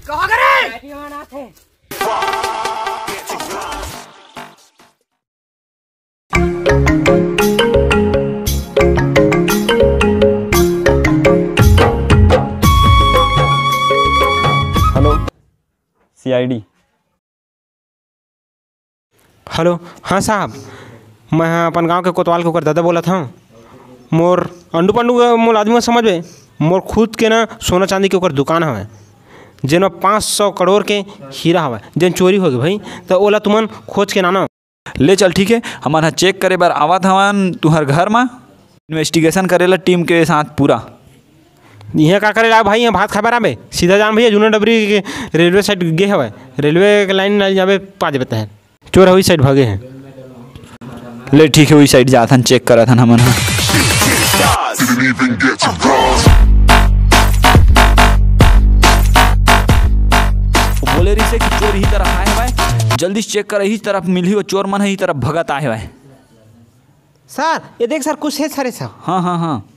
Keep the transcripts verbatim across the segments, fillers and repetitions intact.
कहाँ करे? Hello, CID. Hello, हाँ साहब, मैं ह अपन गांव के कोतवाल के ओकर ददा बोलत हंव। मोर अंडू पंडू के मोला आदमी मत समझबे, मोर खुद के ना सोना चांदी के ओकर दुकान हवय, जेन म पाँच सौ करोड़ के हीरा हवय, जेन चोरी होगे भाई, त ओला तुमन खोज के लानव। ले चल, ठीक हे, हमन ह चेक करे बर आवत हवन तुहर घर म, इन्वेस्टिगेशन करे ला टीम के साथ पूरा। इहाँ का करे ला भाई, इहाँ भात खाए बर आबे, सीधा जान भैया, जूना डबरी के रेलवे साइड गे हवय, रेलवे के लाइन न जाबे, पा जाबे तहन। चोर ह ओही साइड भागे हे। ले ठीक हे, ओही साइड जात हन, चेक करत हन हमन ह। बोले रहिसे कि चोर इही तरफ आए हवय, जल्दी से चेक कर, इही तरफ मिलही, वो चोर मन ह इही तरफ भगत आए हवय। सर, ये देख सर, कुछ हे सर, ये सब। हाँ, हाँ, हाँ।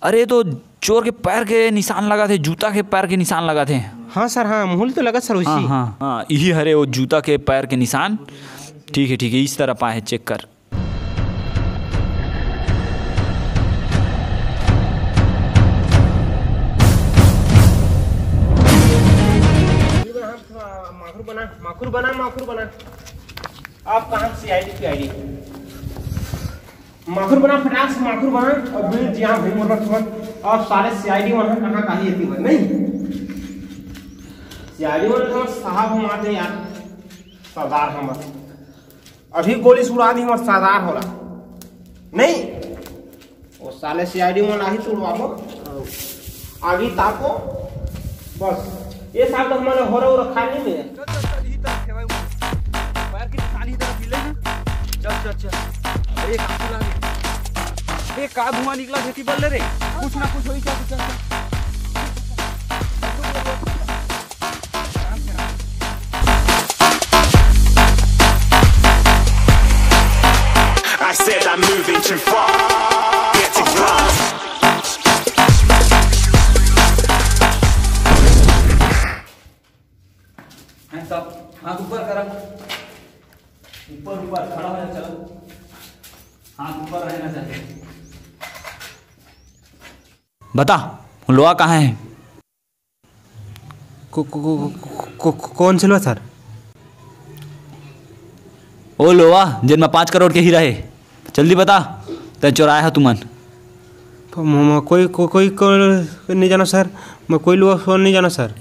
अरे, ये तो चोर के पैर के निशान लगत हे, जूता के पैर के निशान लगत हे। हाँ सर, हाँ, मुहूल तो लगत सर उसी। हाँ, हाँ, हाँ, इही हरे वो जूता के पैर के निशान। ठीक हे, ठीक हे, इस तरफ आए हे, चेक कर। माखुर बना, माखुर बना, माखुर बना। आप कहाँ से आईडी की आईडी? माखुर बना, फटाक से माखुर बना। अब भी जिया भाई मोर तुरंत। अब सारे सीआईडी वाला कहाँ, कहाँ ये थी नहीं? सीआईडी वाले तो साहब हम आते यार, सरदार हम। अभी गोली सुड़ा दी, हमर सरदार होला। नहीं, वो साले सीआईडी मन आही, तुड़वाबो। आगी ताको, बस। ये साल तो हमन हो रहा, रखा नहीं दे। चल, चल, चल, इही तरफ हे भाई, पैर के निशान इही तरफ मिले ना। चल, चल, चल। अरे, का धुआं निकला खेती बल्ले रे? कुछ ना कुछ होई क्या? चल, चल। I said I'm moving too far. Get it wrong. Hands up. हाथ ऊपर करा। ऊपर, ऊपर खड़ा हो जा, चलो। हाथ ऊपर रहना चाहिए। बता, वो लोहा कहाँ है? को-, को-, को-, को-, को-, को-, कौन से लोहा सर? ओ लोहा, जेन में पाँच करोड़ के हीरा हे, जल्दी बता, तैं चोराए हो तुमन। म-, म-, कोई, को-, कोई, कोई नहीं जानो सर, मैं कोई लोहा, लोहा नहीं जानो सर।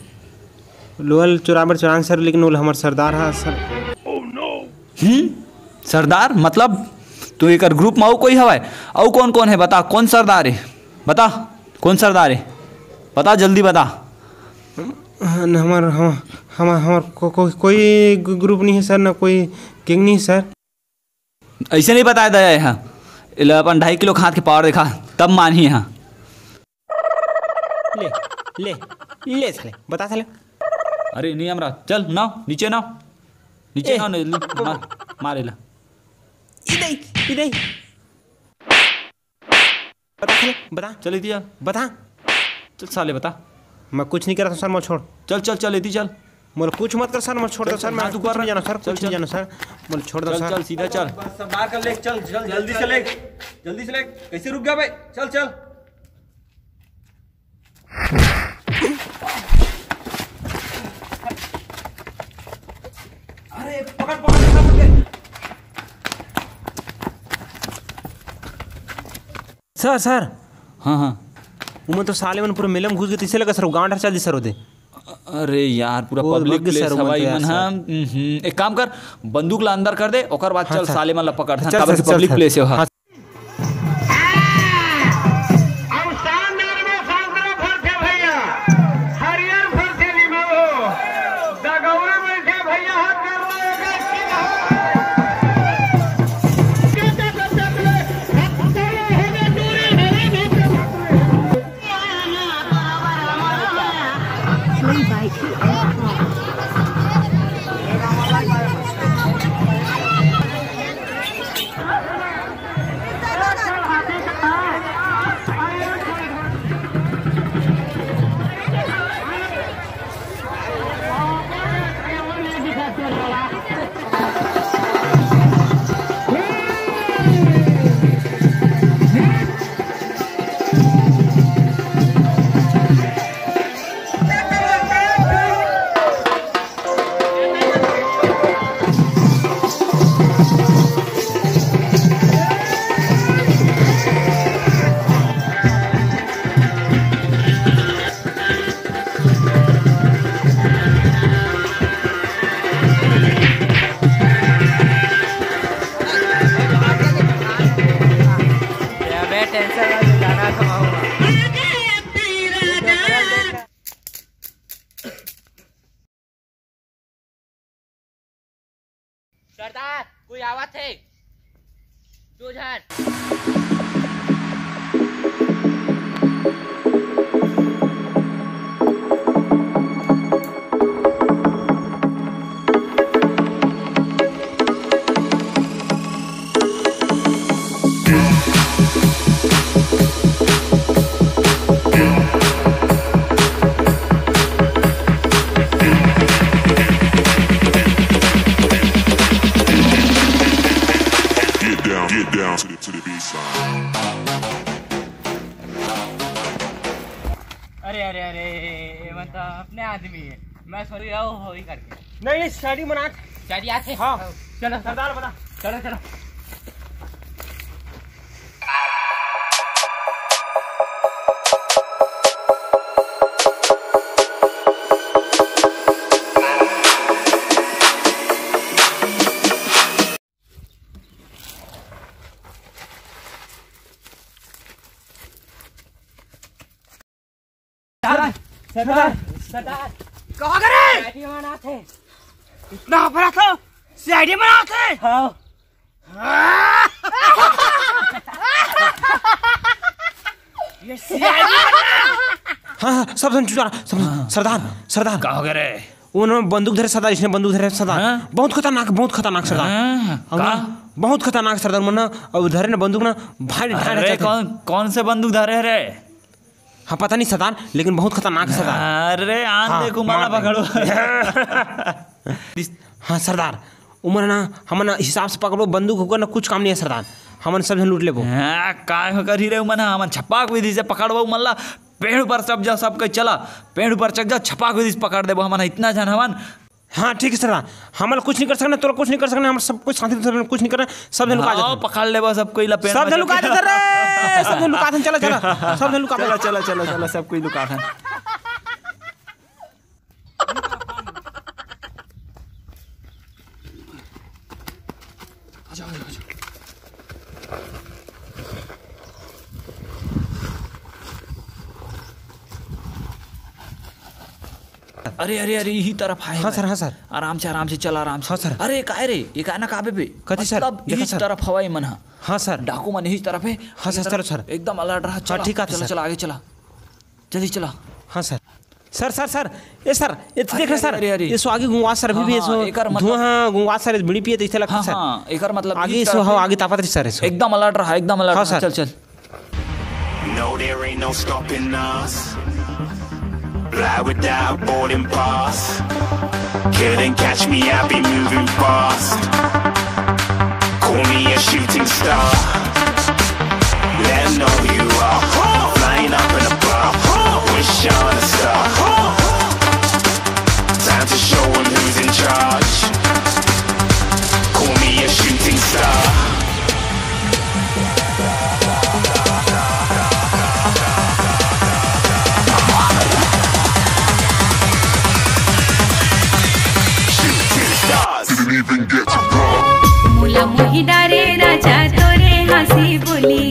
लोहा चोराबर चोरान सर, लेकिन वो हमर सरदार हा सर। हम्म, सरदार मतलब तू एकर ग्रुप में अउ कोई हवय? अउ कौन कौन है बता, कौन सरदार है? बता, कौन सरदार है? बता, जल्दी बता। न, हमर, हम, हमर, हमर को, को, कोई ग्रुप नहीं है सर, ना कोई गैंग नहीं है सर। ऐसे नहीं बताया दया यहाँ। एला अपन ढाई किलो खाद के पावर देखा, तब मानही यहाँ। ले, ले, ले साले, बता साले। अरे नहीं हमरा, चल नाव, नीचे नाव, नीचे ए। नाव, नहीं, मार, मार एला। इधर, इधर। बता साले, बता। चल इधर आ। बता। चल साले बता। मैं कुछ नहीं कर रहा था सर, मैं छोड़। चल, चल, चल, इधर चल। मोला कुछ मत कर सर, मोला छोड़ दो सर, मैं कुछ नहीं जाना सर, कुछ नहीं जाना सर, मोला छोड़ दो सर। चल, सीधा चल। बस, सब बाहर कर ले, चल, चल, जल्दी से ले, जल्दी से ले। कैसे रुक गया भाई? चल, चल। अरे, पकड़, पकड़, पकड़, पकड़। Sir, sir. हाँ, हाँ। उमन तो साले मन पूरा मेला में घुस गे, तइसे लगा सर, वो गांव डहर चल दी सर, ओदे। अरे यार, पूरा वो पब्लिक लग गे प्लेस सर, उमन हवा तो यार इमन सर। हम, हम्म, एक काम कर, बंदूक ला अंदर कर दे, ओकर बाद चल चल सर। साले मन ला पकड़, चल काबर सर, कि चल पब्लिक सर। प्लेस हे वहाँ। हाँ। अउ शानदार में सांतरा फरथे भैया, हरियर फरथे निमो, दगौरा बैठे भैया, हाथ कर लो, एक एक की सरदार, कोई आवत हे। दो हजार। Get down, get down to the, to the bass line. अरे, अरे, अरे, ये मन तो अपने आदमी है। मैं सोच रहा हूँ, वही करके। नहीं, नहीं, शादी मना। शादी आते? हाँ। चलो, सरदार बता। चलो, चलो। सरदार, सरदार, सरदार। कहाँ करे? सीआईडी बनात हे। इतना बड़ा था, सीआईडी बनात हे। हाँ। ये सीआईडी बना। हाँ, हाँ, सावधान चुचारा, सावधान। हाँ। सरदार, सरदार। का हो गया रे? उन्होंने बंदूक धरे सरदार, इसने बंदूक धरे सरदार। हाँ? बहुत खतरनाक, बहुत खतरनाक सरदार। हाँ, अब का? ना, बहुत खतरनाक सरदार, मन ना, अब धरे ना बंदूक ना, भाई, भाई अरे, रहते थे। कौन, कौन से बंदूक धरे रे? हाँ, पता नहीं सरदार, लेकिन बहुत खतरनाक है सरदार। अरे, आन हाँ, दे, कुमाला मार दे। पकड़ो। हाँ सरदार, उमन ना, हमन ना हिसाब से पकड़बो, बंदूक होकर ना कुछ काम नहीं है सरदार, हमन सब झन लूट लेबो। हाँ, काय हो कर ही रे उमन, हमन छपाक विधि से पकड़बो उमन ला, पेड़ ऊपर चढ़ जा, सब कहीं चला, पेड़ ऊपर चढ़ जा, छपाक विधि से पकड़ देबो हमन, इतना झन हमन। हाँ ठीक है सरदार, हमन कुछ नहीं कर सकना, तोला कुछ नहीं कर सकना, हम सब कुछ शांति से कुछ नहीं करना, सब झन लुका हाँ, जाते हैं। पकड़ लेबो सब कोई ला पेड़ सब में झन लुका जाते हैं रे, सब झन लुका जाते हैं, चला, चला, सब झन लुका चला, जाते हैं। चला, चला, चला, सब कोई लुका है। अरे, अरे, अरे, यही तरफ आए हाँ भाई। सर, हाँ सर। आराम से, आराम से चल, आराम से। हाँ सर। अरे, काय रे, ये काय ना काबे बे? कथी सर? मतलब, देखा यही सर। तरफ हवा ये मन हा। हाँ सर। डाकू मन यही तरफ है। हाँ सर, इधर चलो सर। एकदम अलर्ट रहा, हाँ, चला। ठीक है चला, सर। चला, आगे चला। जल्दी चला। हाँ सर। सर, सर, सर, ए सर, ए तो अरे, देख ना अरे, सर, अरे, अरे। ये सो आगे गुंगवा सर, अभी हाँ, भी ये हाँ, सो एकर मतलब धुआं, हाँ, गुंगवा सर, बीड़ी पिए तो इसे लगता हाँ, सर। हाँ, एकर मतलब आगे इस ये सो तरफ हवा, है। आगे तापत रही सर, ये सो। एकदम अलर्ट रहा, एकदम अलर्ट हाँ रहा। सर। चल, चल। No, there ain't no stopping us. Fly without boarding pass. Couldn't catch me, I be moving fast. Call me a shooting star. Let 'em know who you are. Flying up in a bar. Wish on a star. Time to show 'em who's in charge. Call me a shooting star. Shooting stars. Didn't even get to run. मुला मोही डारे राजा तोरे हंसी बोली,